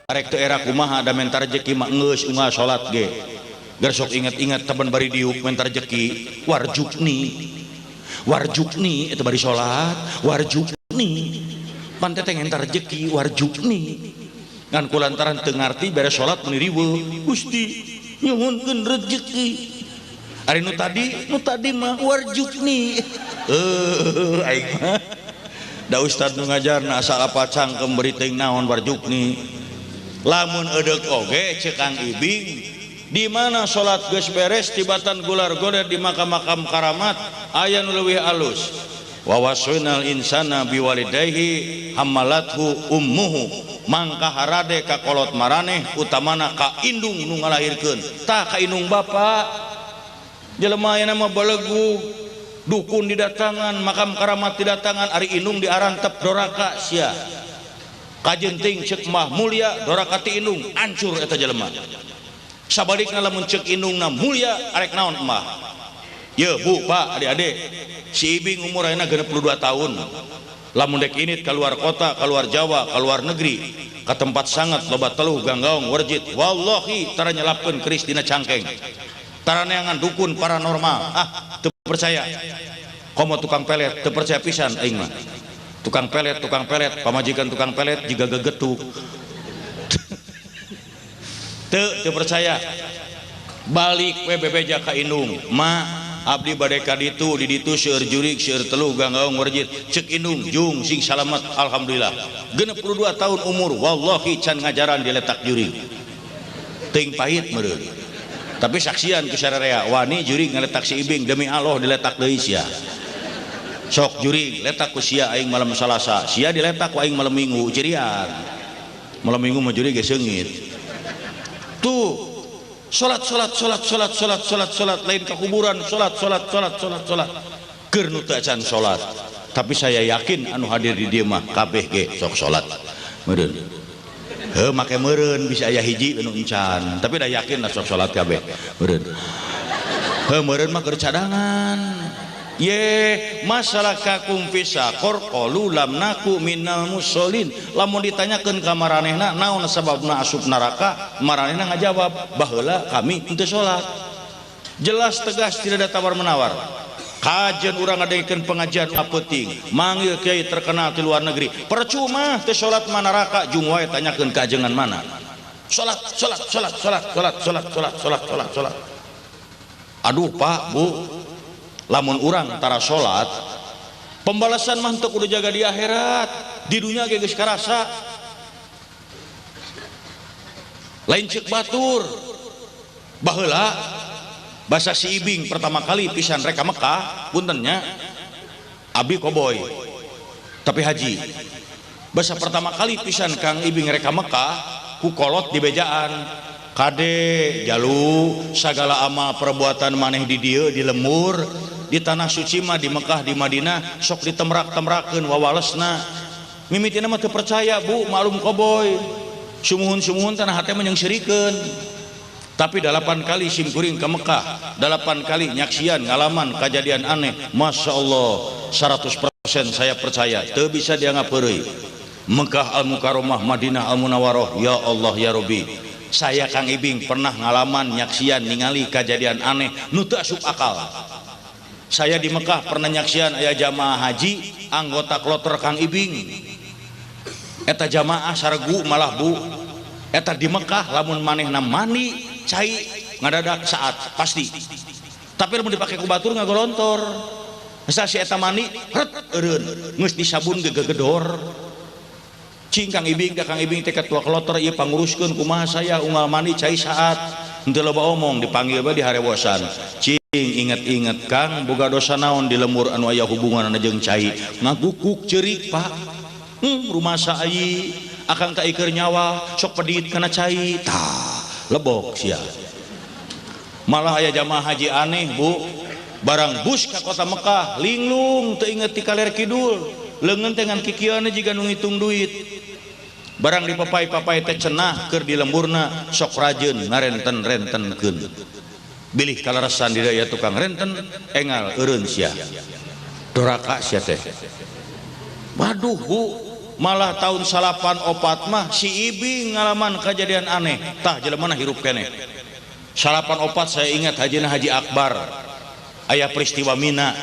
Arek teu era kumaha da menta rejeki mah geus unggal salat ge. Ger sok inget-inget taban bari diuk menta rejeki warjukni. Warjukni eta bari salat, warjukni. Pan teh menta rejeki warjukni. Ngan kulantaran teu ngarti beres salat meuni riweuh. Gusti nyuhunkeun rejeki. Ari nu tadi mah warjukni. Aing mah. Da ustad nu ngajarna asal apa cangkem beri teuing naon warjukni. Lamun eudek oge ceuk Kang Ibing di mana salat geus beres tibatan gular goler di makam-makam karamat aya nu leuwih alus wa wasainal insana biwalidayhi hamalathu ummuhu mangka harade ka kolot maraneh utamana ka indung nu ngalahirkeun tah ka indung bapa jelema ayeuna mah belegu dukun didatangan makam karamat didatangan ari indung diarantep doraka sia kajenting cek mah mulia doraka ti indung ancur eta jelema sabalikna lamun cek indungna mulia arek naon mah ye bu pak adik-adik si Ibing umur ayeuna 62 tahun lamun dek init keluar kota keluar Jawa keluar negeri ka tempat sangat loba teluh ganggaong werjit wallahi tara nyelapkeun keris dina cangkeng tara neangan dukun paranormal ah teu percaya komo tukang pelet teu percaya pisan aing mah tukang pelet, pamajikan tukang pelet jiga gegetuk. Teu percaya. Balik we bebeja ka indung, ma abdi bade ka ditu di ditu seueur jurig, seueur teluh ganggaong werjit. Ceuk indung jung sing salamet alhamdulillah. 62 tahun umur wallahi can ngajaran diletak jurig. Teuing pahit meureun. Tapi saksian ku sararea wani jurig ngaletak si Ibing demi Allah diletak deui sia. Sok jurig letak ku sia aing malam Salasa sia diletak ku aing malam Minggu cirian malam Minggu mah jurig geus seungit tuh salat salat salat salat salat salat salat lain ka kuburan salat salat salat salat salat keur nu teu acan salat tapi saya yakin anu hadir di dieu mah kabeh ge sok salat meureun heuh make meureun bisa aya hiji anu encan tapi da yakin lah sok salat kabeh meureun heuh meureun mah keur cadangan ye masalah kakum fisakor qalu lam naku minal musholin lamun ditanyakeun ka maranehna naon sababna asup neraka maranehna ngajawab baheula kami henteu salat jelas tegas tidak ada tawar menawar kajen urang ngadengekeun pengajian apeuting manggil kiai terkenal di luar negeri percuma teu salat mah neraka jung wae tanyakeun ka ajengan mana salat salat salat salat salat salat salat salat salat salat aduh Pak Bu lamun urang tara salat pembalasan mah teu kudu jaga di akhirat di dunia ge geus karasa lain ceuk batur baheula basa si Ibing pertama kali pisan rek ka Mekah punten nya abi koboy tapi haji basa pertama kali pisan Kang Ibing rek ka Mekah ku kolot di bejaan kade jalu sagala amal perbuatan maneh di dieu di lemur di tanah suci mah di Mekah di Madinah sok ditemrak-temrakeun wawalesna mimitina mah teu percaya bu maklum koboy sumuhun-sumuhun tanah hate mah nyeungseurikeun tapi 8 kali simkuring ke Mekah 8 kali nyaksian ngalaman kejadian aneh Masya Allah 100% saya percaya teu bisa dianggap heureuy Mekah Al-Mukarramah Madinah Al-Munawwarah ya Allah ya Rabbi saya Kang Ibing pernah ngalaman nyaksian ningali kejadian aneh nu teu asup akal. Saya di Mekah pernah nyaksian aya jamaah haji anggota kloter Kang Ibing eta jamaah saregu malah bu eta di Mekah lamun manehna mandi cai ngadadak saat pasti tapi lamun dipake ku batur ngagolontor Masa si eta mandi ret eureun geus disabun gegedor cing Kang Ibing da Kang Ibing teh ketua kloter ieu panguruskeun kumaha saya unggal mandi cai saat henteu loba omong dipanggil bae di harewosan cing inget-inget Kang boga dosa naon di lemur anu aya hubunganna jeung cai ngagukuk ceurik Pak rumasa ai akang ka iker nyawa sok pedit kana cai tah lebok sia malah aya jamaah haji aneh Bu Barang bus ka kota Mekah linglung teu inget ti kaler kidul leungeun teh ngan kikieuana jiga nu ngitung duit. Barang dipapai-papai teh cenah keur di lemburna sok rajeun ngarenten-rentenkeun. Bilih kaleresan di daya tukang renten engal eureun sia. Doraka sia teh. Waduh Bu, malah tahun 94 mah si Ibing ngalaman kejadian aneh. Tah jelema na hirup keneh. 94 saya ingat hajina Haji Akbar. Aya peristiwa Mina.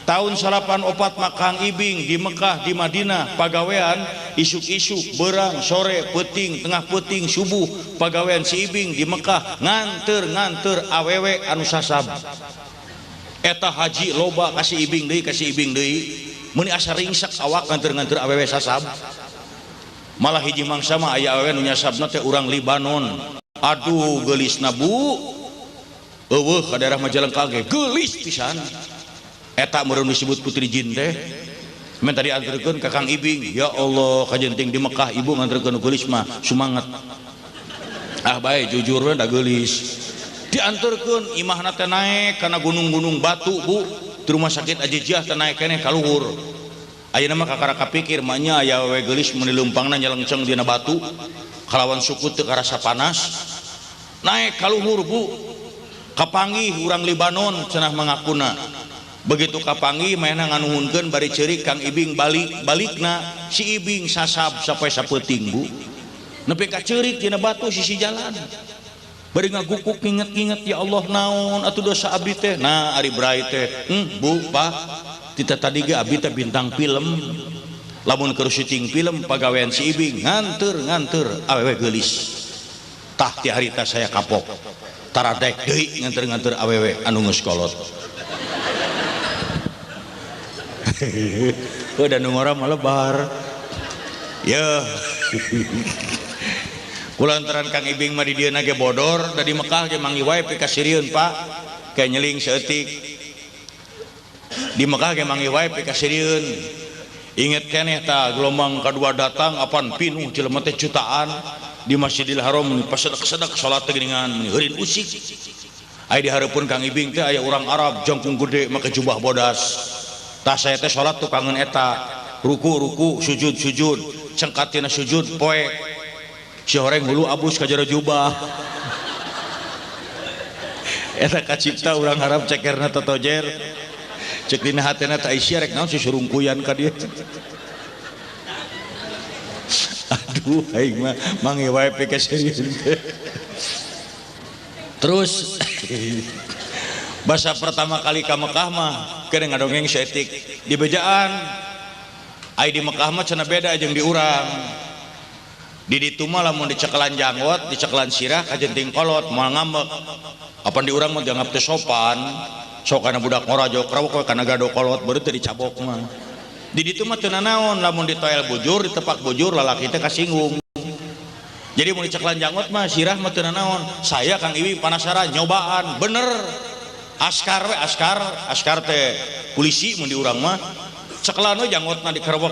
Tahun 94 mah Kang Ibing di Mekah di Madinah pagawean isuk-isuk berang sore peuting tengah peuting subuh pagawean si Ibing di Mekah nganter-nganter awewe anu sasab. Eta haji loba kasih Ibing deui kasih Ibing deui. Meuni asa ringsek awak nganter-nganter awewe sasab. Malah hiji mangsa mah aya awewe nu nyasabna teh urang Libanon. Aduh geulisna Bu. Eueuh ka daerah Majalengka ge geulis pisan. Eta meureun disebut putri jin teh. Men tadi anterkeun ka Kang Ibing, ya Allah kajenting di Mekah ibu nganterkeun geulis mah sumanget. Ah bae jujur we da geulis. Dianterkeun imahna teh naek kana gunung-gunung batu Bu. Di rumah sakit Ajijiah teh naek keneh ka luhur. Ayeuna mah kakara kapikir mah nya aya we geulis mun dileumpangna nyelengceng dina batu kalawan suku teu karasa panas. Naek ka luhur Bu. Kapanggih urang Libanon cenah mangakuna. Begitu kapanggih mainna nganuhunkeun bari ceurik Kang Ibing balik balikna si Ibing sasab sampai sapeuting Bu. Nepi ka ceurik dina batu sisi jalan. Bari ngagukuk nginget-nginget ya Allah naon atuh dosa abdi teh. Nah ari brai teh, Bu Pak, tita tadi ge abdi teh bintang film. Lamun keur syuting film pagawean si Ibing nganter-nganter awewe geulis. Tah ti harita saya kapok. Taradek deui nganter-nganter awewe anu geus kolot. Udah nu ngora mah lebar. Yeuh. Kulantaran Kang Ibing mah di dieu ge bodor, da di Mekah ge manggih wae pikasirieun Pak. Kayak nyeling saeutik. Di Mekah ge manggih wae pikasirieun. Inget keneh tah gelombang kadua datang apan pinuh jelema teh jutaan di Masjidil Haram pasedek-sedek salat teh geuningan heurin usik. Aya di hareupeun Kang Ibing teh aya urang Arab jangkung gede make jubah bodas. Tah saya teh salat tukangeun eta, ruku-ruku, sujud-sujud, cengkatina sujud poek. Si horeng hulu abus ka jero jubah. Eta kacipta urang Arab cekerna totojer. Cek dina hatena teh Aisyah rek naon si surungkuyan ka dieu. Aduh aing mah mangi wae pikasirieun teh. Terus basa pertama kali ka Mekah mah keur ngadongeng saeutik di bejaan. Ai di Mekah mah cenah beda jeung di urang. Di ditu mah lamun dicekelan janggot, dicekelan sirah kajenting kolot moal ngambek. Apan di urang mah dianggap teh sopan. Sok kana budak ngora jok rawok we kana gado kolot baru teh dicabok mah. Di ditu mah teu nanaon lamun ditoel bujur, ditepak bujur lalaki teh kasinggung. Jadi mun dicekelan janggot mah sirah mah teu nanaon. Saya Kang Ibing panasaran nyobaan bener. Askar we askar, askar teh polisi mun di urang mah cekelan we janggotna dikerewek.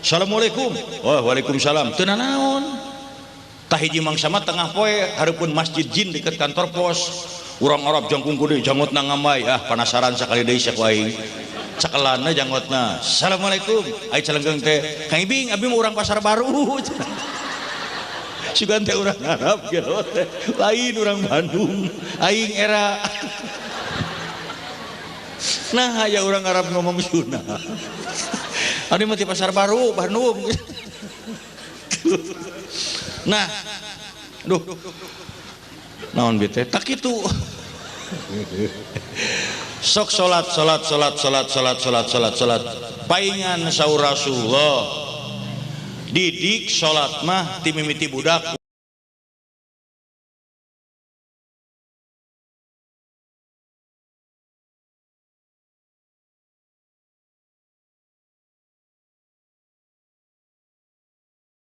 Assalamualaikum. Wah, waalaikumsalam. Teu nanaon. Tah hiji mangsa mah tengah poe hareupeun masjid jin deket kantor pos. Urang Arab jangkung gede janggotna ngambai. Ah, panasaran sakali deui sia ku aing. Cekelanna janggotna. Assalamualaikum. Ai celengkeung teh, Kang Ibing abi mah urang Pasar Baru. Sugan teh urang Arab gelo teh. Lain urang Bandung. Aing era. Nah, aya urang Arab ngomong Sunda. Anu mah ti Pasar Baru, Bandung. Nah, aduh. Naon bi teh? Tak kitu. Sok salat, salat, salat, salat, salat, salat, salat, salat. Paingan saur Rasulullah. Didik salat mah ti mimiti budak